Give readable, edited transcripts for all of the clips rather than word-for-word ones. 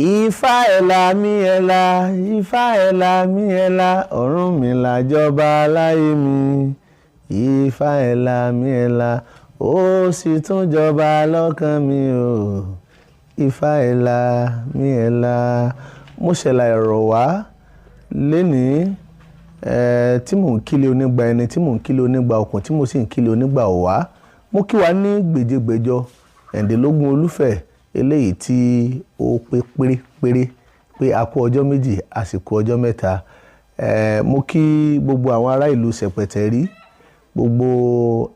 Ifá ẹ̀la mi ẹ̀la, Ifá ẹ̀la mi ẹ̀la, Ọ̀rúnmìlà jọba láyé mi. Ifá ẹ̀la mi ẹ̀la, ó sì tún jọba lọ́kàn mi o. Ifá ẹ̀la mi ẹ̀la. Mo ṣẹ̀là ẹ̀rọ wá lénìí, tí mò ń kílé onígba ẹni, tí mò ń kílé onígba okùn, tí mo sì ń kílé onígba ọ̀wá. Mo kí wa ní gbèjégbèjọ ẹ̀ǹdínlógún olúfẹ̀ eléyìí tí ó pé pérépéré pé a kú ọjọ́ 2, a sì kú ọjọ́ 3. Mo kí gbogbo àwọn ará ìlú Ṣẹ̀pẹ̀tẹ̀rí, gbogbo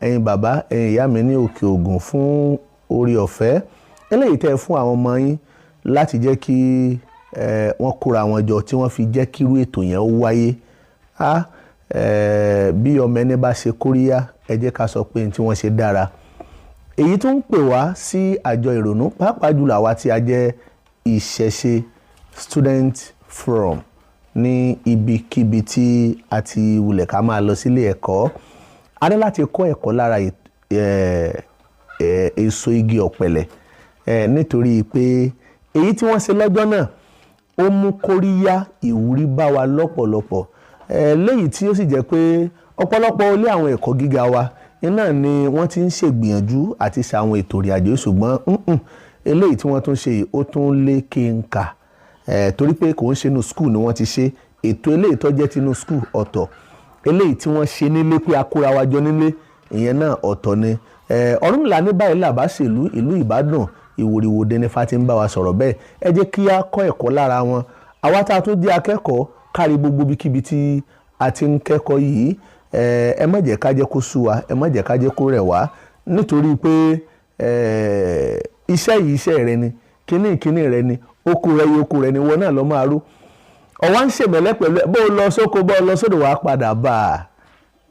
ẹ̀yin bàbá, ẹ̀yin ìyá mi ní Òkè Ògùn fún oore ọ̀fẹ́ eléyìí tẹ́ ẹ fún àwọn ọmọ yín láti jẹ́ kí wọ́n kóra wọn jọ tí wọ́n fi jẹ́ kí irú ètò yẹn ó wáyé. Bí ọmọ ẹni bá ṣe kóríyá, ẹ jẹ́ ká sọ pé ohun tí wọ́n ṣe dára. Èyí tó ń pè wá sí àjọ ìrònú, pàápàá jùlọ àwa tí a jẹ́ ìṣẹ̀ṣe Student Forum ní ibikíbi tí a ti wulẹ̀ ká máa lọ sílé ẹ̀kọ́. A ní láti kọ́ ẹ̀kọ́ lára èso igi ọ̀pẹ̀lẹ̀, nítorí pé èyí tí wọ́n ṣe lọ́jọ́ náà ó mú kóríyá ìwúrí bá wa lọ́pọ̀lọpọ̀. Léyìí tí ó sì jẹ́ pé ọ̀pọ̀lọpọ̀ ilé àwọn ẹ̀kọ́ gíga wa iná ni wọ́n ti ń ṣègbìyànjú àti ṣe àwọn ètò ìrìnàjò, ṣùgbọ́n eléyìí tí wọ́n tún ṣe yìí ó tún lé kéńkà, torí pé kò ń ṣe inú school ni wọ́n ti ṣe ètò. Eléyìí tó jẹ́ tinú school ọ̀tọ̀, eléyìí tí wọ́n ṣe nílé pé a kóra wa jọ nílé, ìyẹn náà ọ̀tọ̀ ni. Ọ̀rúnmìlà ní báyìí làbá ṣèlú ìlú Ìbàdàn, ìwòrìwòde ní Ifá ti ń bá wa sọ̀rọ̀ bẹ́ẹ̀. Ẹ jẹ́ kí á kọ́ ẹ̀kọ́ lára wọn. Àwa tá a tún jẹ́ akẹ́kọ̀ọ́ kárí gbogbo ibikíbi tí a ti ń kẹ́kọ̀ọ́ yìí, ẹ má jẹ́ ká jẹ́ kó sú wa, ẹ má jẹ́ ká jẹ́ kó rẹ̀ wá, nítorí pé iṣẹ́ yìí iṣẹ́ rẹ ni, kíní kíní rẹ ni, oko rẹ yìí oko rẹ ni, ìwọ náà lọ máa rú. Ọ̀wá ń ṣèmẹ́lẹ́ pẹ̀lú ẹ, bó o lọ sóko, bó o lọ sódò, wàá padà bá a,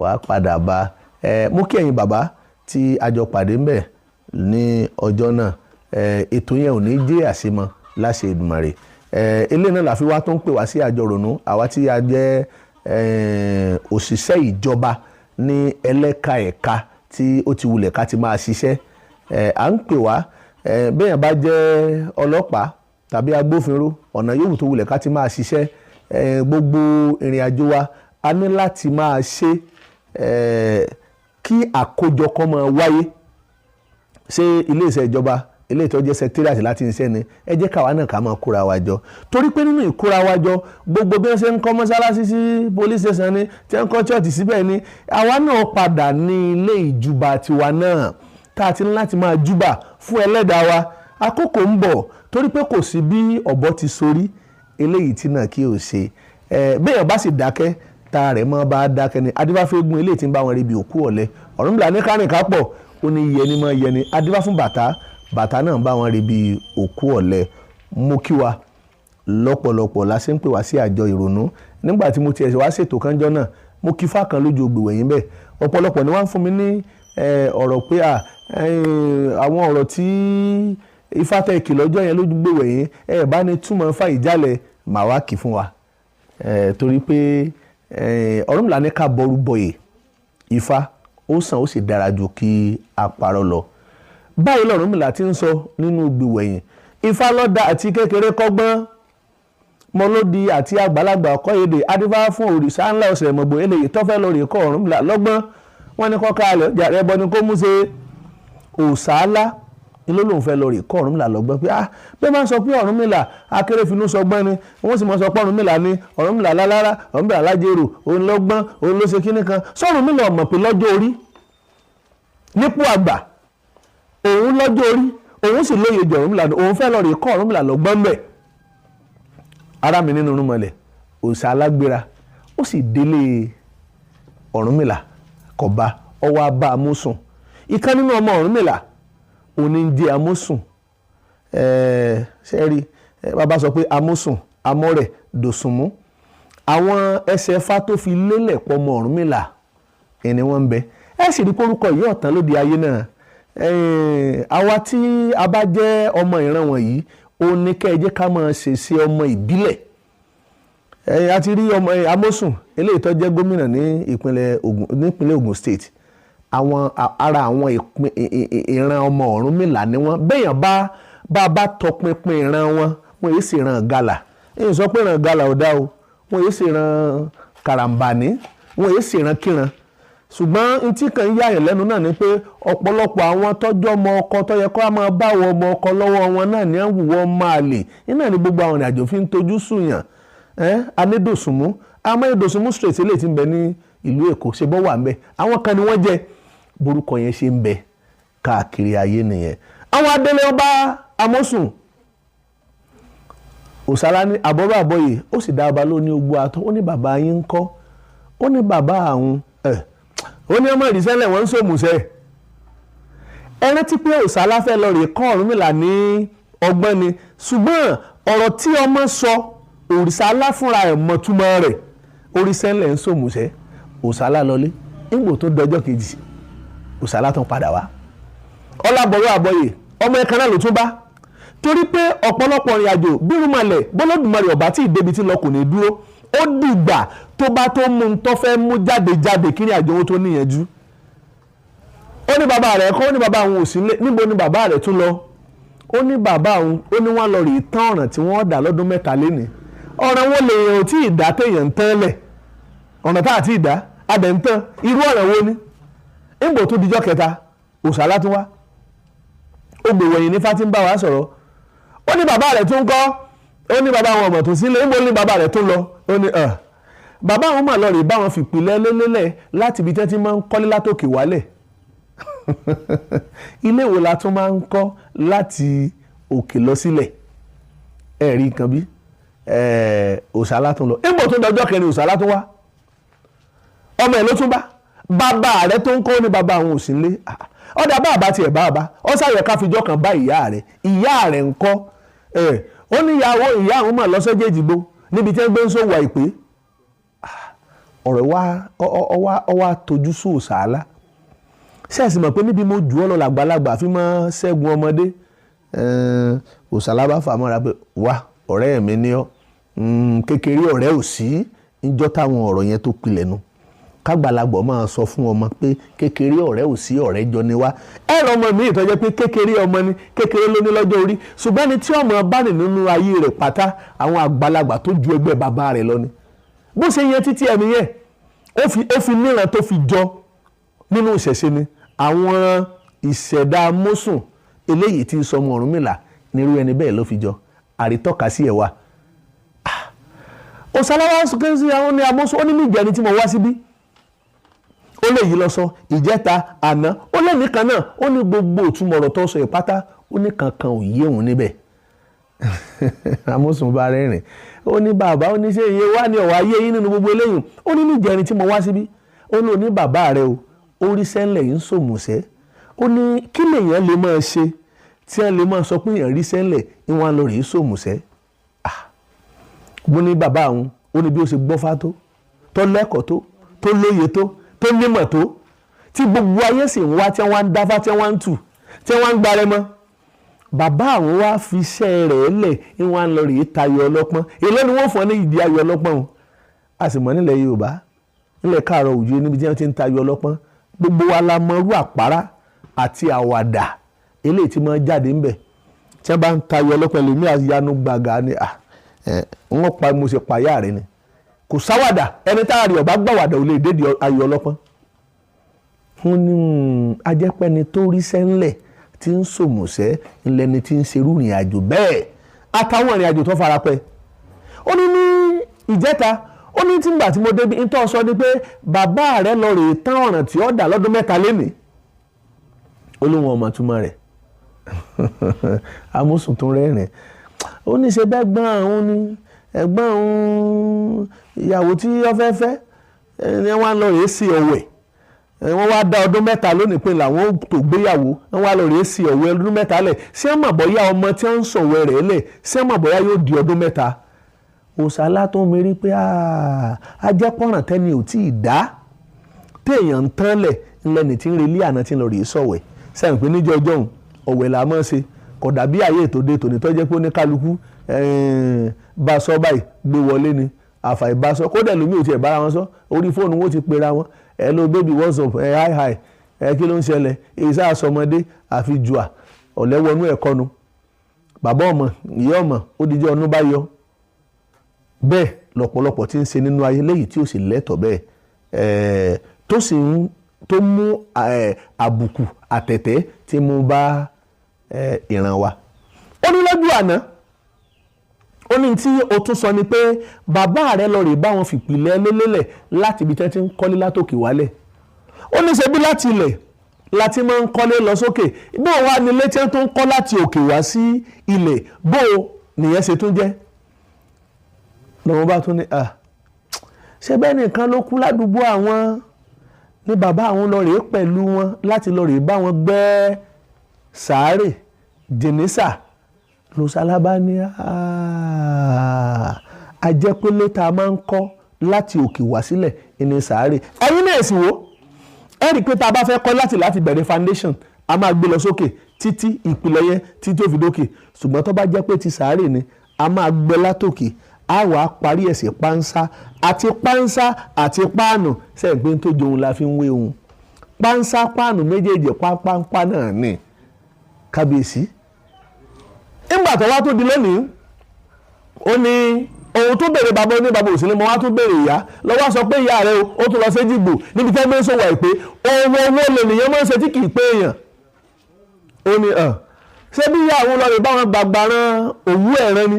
wàá padà bá a. Mú kí ẹ̀yin bàbá tí a jọ pàdé ńbẹ̀ ní ọjọ́ náà, ètò yẹn ò ní jẹ́ àṣemọ́ láṣẹ Èdùmàrè. Eléyìí náà la fi wá tó ń pè wá sí àjọ ìrònú, àwa tí a jẹ́ òṣìṣẹ́ ìjọba ní ẹlẹ́ka ẹ̀ka tí ó ti wulẹ̀ ká ti máa ṣiṣẹ́. À ń pè wá, béèyàn bá jẹ́ ọlọ́pàá tàbí agbófinró, ọ̀nà yòówù tó wulẹ̀ ká ti máa ṣiṣẹ́, gbogbo ìrìn àjò wa a ní láti máa ṣe kí àkójọ kan máa wáyé. Ṣé ilé iṣẹ́ ìjọba eléyìí tó jẹ́ secretariat láti ń ṣe ni? Ẹ jẹ́ káwa náà ká máa kóra wa jọ, torí pé nínú ìkóra wa jọ, gbogbo bí wọ́n ṣe ń kọ́ mọ́sálásí sí police station ni, tí wọ́n ń kọ́ church síbẹ̀ ni, àwa náà padà ní ilé ìjúbà tiwa náà tá a ti ní láti máa júbà fún ẹlẹ́dàá wa. Àkókò ń bọ̀, torí pé kò sí bí ọ̀bọ ti sorí eléyìí tí náà kí o ṣe ẹ. Béèyàn bá sì dákẹ́, tara rẹ̀ mọ́ bá dákẹ́ ni. Adífáfẹ́gun eléyìí tí ń bá wọn rí ibi òkú ọ̀lẹ. Ọ̀rúnmìlà ní kárìn kápọ̀, ó ní yẹni mọ́ yẹni. Adífá fún bàtà, bàtà náà bá wọn rí bí òkú ọ̀lẹ. Mú kí wa lọ́pọ̀lọpọ̀ la ṣe ń pè wá sí àjọ ìrònú. Nígbà tí mo tiẹ̀ wá ṣètò kánjọ́ náà, mo kí fá kan lójú ògbèwẹ̀yìn bẹ́ẹ̀, ọ̀pọ̀lọpọ̀ ni wọ́n ń fún mi ní ọ̀rọ̀ pé àwọn ọ̀rọ̀ tí ifá tẹ̀ kì lọ́jọ́ yẹn lójú gbèwẹ̀yìn, ẹ bá ní túmọ̀ fá ìjálẹ̀ màá wá kì fún wa, torí pé Ọ̀rúnmìlà ní ká bọrú bọyè ifá, ó sàn ó sì dára ju kí a parọ́ lọ. Báyìí lọ̀rúnmìlà ti ń sọ nínú gbèwẹ̀yìn: ifá lọ́dà àti kékeré kọ́gbọ́n mọ́lódì àti àgbàlagbà ọkọ̀ èdè. Adífá fún òrìṣà ńlá ọ̀sẹ̀ mọ̀gbọ̀ eléyìí tọ́fẹ́ lórí kọ́ Ọ̀rúnmìlà lọ́gbọ́n. Wọ́n ní kọ́ káàlẹ̀ ọjà rẹ̀ bọ́ ni kó mú ṣe òòṣà ńlá ló lóun fẹ́ lọ rè kọ́ Ọ̀rúnmìlà lọ́gbọ́n, pé ah, bí wọ́n máa ń sọ pé Ọ̀rúnmìlà akérèfínú sọgbọ́n ni, wọ́n sì máa sọ pé Ọ̀rúnmìlà ni Ọ̀rúnmìlà lálára, Ọ̀rúnmìlà lájèrò, òun lọ́gbọ́n, òun ló ṣe kíní kan. Sọ̀rúnmìlà ọ̀mọ̀ pé lọ́jọ́ orí nípò àgbà òun, lọ́jọ́ orí òun sì lóye jù Ọ̀rúnmìlà, òun fẹ́ lọ rè kọ́ Ọ̀rúnmìlà lọ́gbọ́n bẹ̀. Ara mi nínú rúmọlẹ̀ òòṣà alágbéra, ó sì délé Ọ̀rúnmìlà kọba, ọwọ́ abá amósùn. Ìkan nínú ọmọ Ọ̀rúnmìlà òní ń jẹ́ amósùn. Ṣe rí bàbá sọ pé amósùn, amọ́rẹ̀, dòsùnmú, àwọn ẹsẹ̀ ẹfá tó fi lélẹ̀ pọ̀ mọ́ Ọ̀rúnmìlà ẹni wọ́n ń bẹ. Ẹ sì rí porúkọ yìí ọ̀tán lóde ayé náà. Àwa tí a bá jẹ́ ọmọ ìran wọ̀nyí, ó ní kẹ́ ẹ jẹ́ ká máa ṣèṣe ọmọ ìbílẹ̀. A ti rí ọmọ amósùn eléyìí tó jẹ́ gómìnà ní ìpínlẹ̀ Ògùn, nípínlẹ̀ Ògùn State. Àwọn ara àwọn ìran ọmọ Ọ̀rúnmìlà ni wọ́n. Bẹ́ẹ̀yàn bá bá tọpinpin ìran wọn, Wọ́n yìí sì ràn gàlà. Èyí sọ pé ràn gàlà ò dá o, wọ́n yìí sì ràn kàràǹbàní, wọ́n yìí sì ràn kíran. Ṣùgbọ́n n tí kàn ń yàyàn lẹ́nu náà ni pé ọ̀pọ̀lọpọ̀ àwọn tọ́jọ́ ọmọ ọkọ tó yẹ kó a máa bá wọn ọmọ ọkọ lọ́wọ́ wọn náà ní àwùwọ́ máa lè iná ní gbogbo àwọn ìrìnàjò fi ń tojú sùnyàn. Anédòsùnmú, Amáyédòsùnmú Street eléyìí tí ń bẹ ní ìlú Èkó, ṣe bọ́ wà ń bẹ, àwọn kan ni wọ́n jẹ́ borúkọ yẹn ṣe ń bẹ káàkiri ayé nìyẹn. Àwọn adélé ọba Amósùn Òsàlá ní àbọ̀rọ̀ àbọ̀yè, ó sì dá ọba lóní ogbó atọ́. Ó ní bàbá yín ń kọ́? Ó ní bàbá àwọn ẹ̀, ó ní ọmọ ìrísẹ́lẹ̀ wọ́n ń sòmùsẹ́. Ẹ rántí pé Òsàlá fẹ́ lọ rè kọ́ Ọ̀rúnmìlà ní ọgbọ́n ni, ṣùgbọ́n ọ̀rọ̀ tí ọmọ sọ Òrìṣàlá fúnra ẹ̀ mọ̀túmọ̀ rẹ̀. Oríṣẹ́lẹ̀ ń sòmùsẹ́. Òsàlá lọlé. Nígbò tó dọjọ́ kejì, Òsàlá tún padà wá. Ọlábọ̀rọ̀ àbọ̀yè ọmọ ẹ̀kan náà ló tún bá, torí pé ọ̀pọ̀lọpọ̀ ìrìn àjò bírúmalẹ̀ bọ́lọ́dúnmarè ọ̀bá tí ìdébi tí lọ kò ní dúró. Ó dìgbà tó bá tó mú un tó fẹ́ mú jáde jáde kí ní àjò owó tó níyànjú. Ó ní bàbá rẹ̀ kọ́? Ó ní bàbá òun ò sí nílé. Níbo ni bàbá rẹ̀ tún lọ? Ó ní bàbá òun, ó ní wọ́n lọ rí tán ọ̀ràn tí wọ́n dà lọ́dún 3 lénìí. Ọ̀ràn wo lèèyàn ò tí ì dá téèyàn ń tán lẹ̀? Ọ̀nà tá àti ìdá adẹ̀ ń tán, irú ọ̀ràn wo ni? Nígbò tó dijọ́ kẹta, Òsàlá tún wá. Ó gbèwò ẹ̀yìn ní Fátí ń bá wa sọ̀rọ̀. Ó ní bàbá rẹ̀ tún kọ́? Ó ní bàbá àwọn ọmọ tó sílé. Níbo ní bàbá rẹ̀ tún lọ? Ó ní bàbá àwọn mà lọ rè bá wọn fìpìlẹ̀ lélẹ̀ láti ibi tẹ́ ti máa ń kọ́lé látòkè wálẹ̀. Ilé wo la tún máa ń kọ́ láti òkè lọ sílẹ̀? Ẹ rí nǹkan bí Òsàlá tún lọ. Nígbà tó dọjọ́ kẹrin, Òsàlá tún wá. Ọmọ ẹ̀ ló tún bá. Bàbá rẹ̀ tó ń kọ́? Ní bàbá àwọn ò sí nílé. Ọ̀dà bàbá tiẹ̀ bàbá ọ sáyẹ ká fijọ́ kan bá ìyá rẹ̀. Ìyá rẹ̀ ń kọ́? Ó ní ìyàwó ìyá àwọn mà lọ́sọ́jẹ́ ìdìbò níbi tí wọ́n gbé ń sòwò àìpé. Ọ̀rọ̀ wa ọwá tójú sú Òsàlá. Ṣẹ́ẹ̀sì mọ̀ pé níbi mo jù ọ́ lọ làgbàlagbà fi mọ́ ṣẹ́gun ọmọdé. Òsàlá bá fà mọ́ra pé wá, ọ̀rẹ́ mi ní ọ́, kékeré ọ̀rẹ́ ò sí. Níjọ́ táwọn ọ̀rọ̀ yẹn tó pilẹ̀ nu, kágbàlagbọ̀ máa sọ fún ọmọ pé kékeré ọ̀rẹ́ ò sí, ọ̀rẹ́ jọ ni wá. Ẹ̀rọ ọmọ mi ìtọ́jẹ́ pé kékeré ọmọ ni, kékeré ló ní lọ́jọ́ orí, ṣùgbọ́n ẹni tí ọmọ bá ní nínú ayé rẹ̀ pátá, àwọn àgbàlagbà tó ju ẹgbẹ́ bàbá rẹ̀ lọ ni. Bó ṣe yẹn títí ẹni yẹn ó fi níran tó fi jọ nínú ìṣẹ̀ṣe ni àwọn ìṣẹ̀dá Mọ́sùn eléyìí tí ń sọmọ Ọ̀rúnmìlà nírú ẹni bẹ́ẹ̀ ló fi jọ àrítọ́ka sí ẹ̀ wa. Òsàlá wa sí àwọn ní Amósùn. Ó ní níjẹni tí mo wá síbí, ó lè yí lọ sọ ìjẹta àná, ó lè nìkan náà. Ó ní gbogbo òtúmọ̀ ọ̀rọ̀ tó sọ ìpátá, ó ní kankan ò yé òun níbẹ̀. Amósùn bá rẹ́rìn. Ó ní bàbá, ó ní ṣé iye wá ní ọ̀wá ayé yín nínú gbogbo eléyìí? Ó ní níjẹrin tí mo wá síbí, ó ní oní bàbá rẹ o, ó rí sẹ́ńlẹ̀ yìí ń sòmùsẹ́. Ó ní kí lèèyàn lè máa ṣe tí wọ́n lè máa sọ pé èèyàn rí sẹ́ńlẹ̀ ìwọ̀n lọ rèé sòmùsẹ́? Mo ní bàbá òun, ó ní bí ó ṣe gbọ́fá tó, tó lẹ́kọ̀ọ́ tó, tó lóye tó, tó nímọ̀ tó, tí gbogbo ayé sì ń wá, tí wọ́n ń dáfá, tí wọ́n ń tù, tí wọ́n ń gbarẹ mọ́. Bàbá àwọn wá fi iṣẹ́ rẹ̀ lẹ̀, ìwọ̀n lọ rèé tayọ ọlọ́pọ́n. Èló ni wọ́n fọ́n ní ìdí ayọ̀ ọlọ́pọ́n o? A sì mọ̀ nílẹ̀ Yorùbá, nílẹ̀ káàrọ̀ òjò, níbi tí wọ́n ti ń tayọ ọlọ́pọ́n, gbogbo wa la mọrú àpárá àti àwàdà eléyìí tí wọ́n jáde ńbẹ̀ tí wọ́n bá ń tayọ ọlọ́pọ́n. Lèmi àyanu gbàgà ni wọ́n pa mo ṣe pàyà rẹ̀ ni kò sáwàdà. Ẹni tá a rí ọba gbàwàdà ò lè dédìí ayọ̀ ọlọ́pọ́n. Wọ́n ní ajẹ́pẹ́ni tó rí sẹ́ńlẹ̀ tí ń sòmùsẹ́ ńlẹ́ni tí ń ṣerú ìrìn àjò bẹ́ẹ̀ àtàwọn ìrìn àjò tó farapẹ́. Ó ní ní ìjẹta, ó ní tí ngbà tí mo débi ntọ́ sọ ni pé bàbá rẹ̀ lọ rèé tán ọ̀ràn tí ó dà lọ́dún 3 lénìí. Ó lóun ọmọ túmọ̀ rẹ̀. Amósùn tó rẹ́rìn. Ó ní ṣe bẹ́ẹ̀ gbọ́n òun ni ẹ̀gbọ́n òun ìyàwó tí ó fẹ́ fẹ́ ni wọ́n lọ rèé sí ọ̀wẹ̀. Wọ́n wá dá ọdún 3 lónìí pé làwọn tó gbéyàwó, wọ́n wá lọ rèé sí ọ̀wẹ̀ ọdún 3 lẹ̀. Ṣé mọ̀ bóyá ọmọ tí wọ́n ń sọ̀wẹ̀ rẹ̀ lẹ̀, ṣé mọ̀ bóyá yóò di ọdún 3? Òsàlá tó ń mérí pé ajẹ́pọ̀ràn tẹ́ni ò tí ì dá téèyàn ń tán lẹ̀ ńlẹ́ni tí ń relé àná tí ń lọ rèé sọ̀wẹ̀. Sẹ́yìn pé níjọ́ ọjọ́ òun ọ̀wẹ̀ là máa ṣe, kò dàbí ayé ètò òde tòní tó jẹ́ pé oníkálukú bá a sọ báyìí gbé wọlé ni àfàìbá sọ. Kódà lómi ò tiẹ̀ bára wọn sọ, orí fóònù wọn ti pera wọn: "Hello baby, what's up? Ẹ hi hi, ẹ kí ló ń ṣẹlẹ̀?" Èyí sáà sọmọdé àfi jùà ọ̀lẹ́wọnú ẹ̀kọ́ nu. Bàbá ọmọ, ìyá ọmọ, ó dijọ́ ọdún bá yọ. Bẹ́ẹ̀ lọ́pọ̀lọpọ̀ tí ń ṣe nínú ayé léyìí tí ó sì lẹ́tọ̀ọ́ bẹ́ẹ̀, tó sì ń tó mú àbùkù àtẹ̀tẹ̀ tí mú bá ìran wa. Ó ní lọ́jọ́ àná, ó ní tí o tún sọ ni pé bàbá rẹ lọ rè bá wọn fìpìlẹ̀ lélẹ̀ láti ibi tí wọ́n ti ń kọ́lé látòkè wálẹ̀. Ó ní ṣe bí láti ilẹ̀ láti máa ń kọ́lé lọ sókè, bó wà ní ilé tí wọ́n tún ń kọ́ láti òkè wá sí ilẹ̀, bó nìyẹn ṣe tún jẹ́. Lọ́wọ́ bá tún ní ṣé bẹ́ẹ̀ nìkan ló kú ládùúgbò àwọn ní bàbá àwọn lọ rèé pẹ̀lú wọn láti lọ rèé bá wọn gbẹ́ sàárè jìnnìsà. Lọ́sàlábá ní àjẹpélé tá a máa ń kọ́ láti òkè wá sílẹ̀ ní sàárè. Ẹ̀yin náà sì wò ẹ rí i pé tá a bá fẹ́ kọ́ láti bẹ̀rẹ̀ foundation, a máa gbé lọ sókè títí ìpìlẹ̀ yẹn títí ó fi dókè. Ṣùgbọ́n tó bá jẹ́ pé ti sàárè ni, a máa gbẹ́ látòkè, a wàá parí ẹ̀ sí pánsá àti pánsá àti páànù. Sẹ́yìn pé tó jòun la fi ń wé ohun pánsá páànù méjèèjì pápánpá náà ni kábíyèsí. Nígbà tó wá tó di lónìí, ó ní ohun tó béèrè bàbá oní bàbá òsínlẹ̀ mọ́, wá tó béèrè ìyá lọ́wọ́, sọ pé ìyá rẹ̀ ó tún lọ séjìgbò níbi tẹ́ gbé sọ̀wọ́ àìpé owó owó lè nìyẹn máa ń ṣe tí kì í pé èèyàn. Ó ní ṣé bí ìyá àwọn lọ́ọ̀rẹ́ báwọn gbàgbà ran òwú ẹ̀rẹ́ ni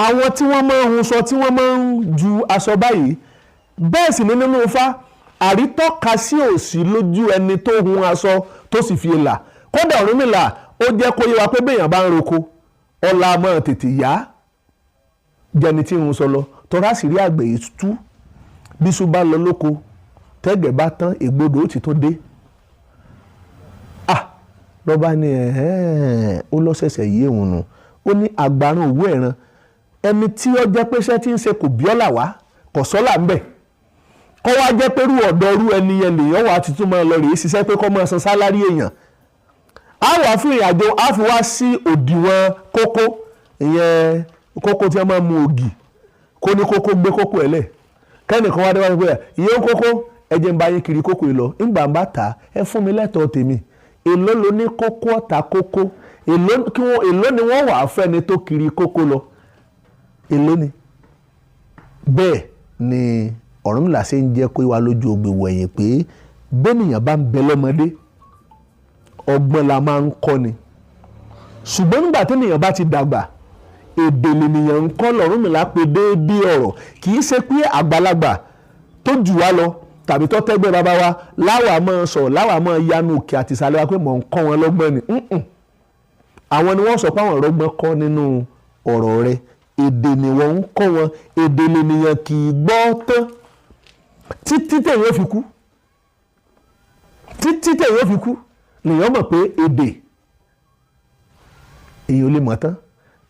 àwọn tí wọ́n máa ń hun sọ, tí wọ́n máa ń ju aṣọ báyìí. Bẹ́ẹ̀ sì ni nínú Ifá, àrítọ́ka sí òsì lójú ẹni tó hun aṣọ tó sì fi là. Kódà Ọ̀rúnmìlà ó jẹ́ kó yé wa pé béèyàn bá ń roko, ọ̀la máa tètè yá jẹni tí ń hun sọ lọ, tọ́ra sì rí àgbẹ̀ yìí tú. Bíṣu bá lọ lóko, tẹ́gẹ̀ bá tán, ègbodò ó ti tó dé. Ah, lọ́ba ní ó lọ́sẹ̀sẹ̀ yé òun nù. Ó ní àgbàrún òwú ẹ̀ràn, ẹni tí ó jẹ́ pé iṣẹ́ tí ń ṣe kò bí ọ́là wá, kò sọ́là ń bẹ̀, kọ́ wá jẹ́ pé rú ọ̀dọ́ rú ẹni yẹn lèèyàn wà á ti tún máa lọ rèé ṣiṣẹ́ pé kọ́ máa san salary èèyàn. Á wà fún ìrìnàjò, á fi wá sí òdiwọ̀n kókó, ìyẹn kókó tí wọ́n máa mu ògì, kó ní kókó gbé kókó ẹ̀ lẹ̀, kẹ́nìkan wá dé wá pé ìyẹn kókó, ẹ jẹ́ ń bá yín kiri kókó yìí lọ, ńgbà ń bá tà á, ẹ fún mi lẹ́tọ̀ọ́ tèmi. Èló ló ní kókó ọ̀tá kókó? Èló ni wọ́n wà á fẹ́ni tó kiri kókó lọ? Èló ni? Bẹ́ẹ̀ ni Ọ̀rúnmìlà ṣe ń jẹ́ kó wá lójú ògbè wẹ̀yìn pé bẹ́nìyàn bá ń bẹ lọ́mọdé, ọgbọ́n la máa ń kọ́ ni, ṣùgbọ́n nígbà tẹ́nìyàn bá ti dàgbà, èdè lènìyàn ń kọ́. Lọ́rúnmìlà pé déédéé ọ̀rọ̀, kì í ṣe pé àgbàlagbà tó jù wá lọ tàbí tó tẹ́gbẹ́ bàbá wa láwa máa sọ̀rọ̀, láwa máa yanu òkè àti ìsàlẹ̀ wa pé mò ń kọ́ wọn lọ́gbọ́n ni. Àwọn ni wọ́n sọ pé àwọn ọ̀rọ̀gbọ́n kọ́ nínú ọ̀rọ̀ rẹ̀. Èdè ni wọ́n ń kọ́ wọn. Èdè lènìyàn kì í gbọ́ tán títí tẹ̀yìn ó fi kú. Títí tẹ̀yìn ó fi kú lèèyàn mọ̀ pé èdè èèyàn ò lè mọ̀ tán.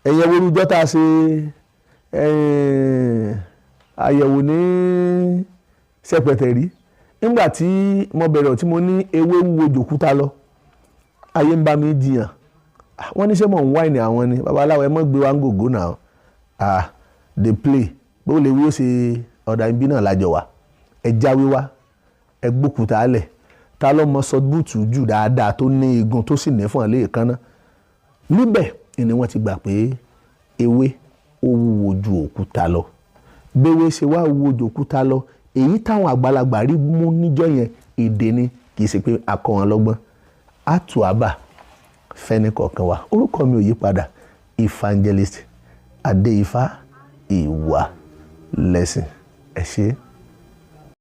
Ẹ̀yẹ wo irújọ́ tá a ṣe àyẹ̀wò ní Sẹpẹtẹrí, nígbà tí mo bẹ̀rẹ̀ tí mo ní ewé wúwo jòkúta lọ, ayé ń bá mi jiyàn. Wọ́n ní ṣé mò ń wáìnì àwọn ni babaláwo, ẹ mọ́ gbé wa ń gògó náà. Ah, dey play, bó lè wí ó ṣe ọ̀dà ibi náà lájọ wà. Ẹ jáwé wá, ẹ gbókùtà lẹ̀. Ta ló mọ sọdúùtù jù dáadáa tó ní igun tó sì ní fún ọ léèkánná níbẹ̀ ni wọ́n ti gbà pé ewé ó wúwo ju òkúta lọ. Béwé ṣe wá wúwo ju òkúta lọ, èyí táwọn àgbàlagbà rí mú níjọ́ yẹn, èdè ni, kì í ṣe pé a kọ́ wọn lọ́gbọ́n. Àtù àbà fẹ́ni kọ̀ọ̀kan wa. Orúkọ mi ò yí padà, Evangelist Adéifá Ìwà Lẹ́sìn. Ẹ ṣé.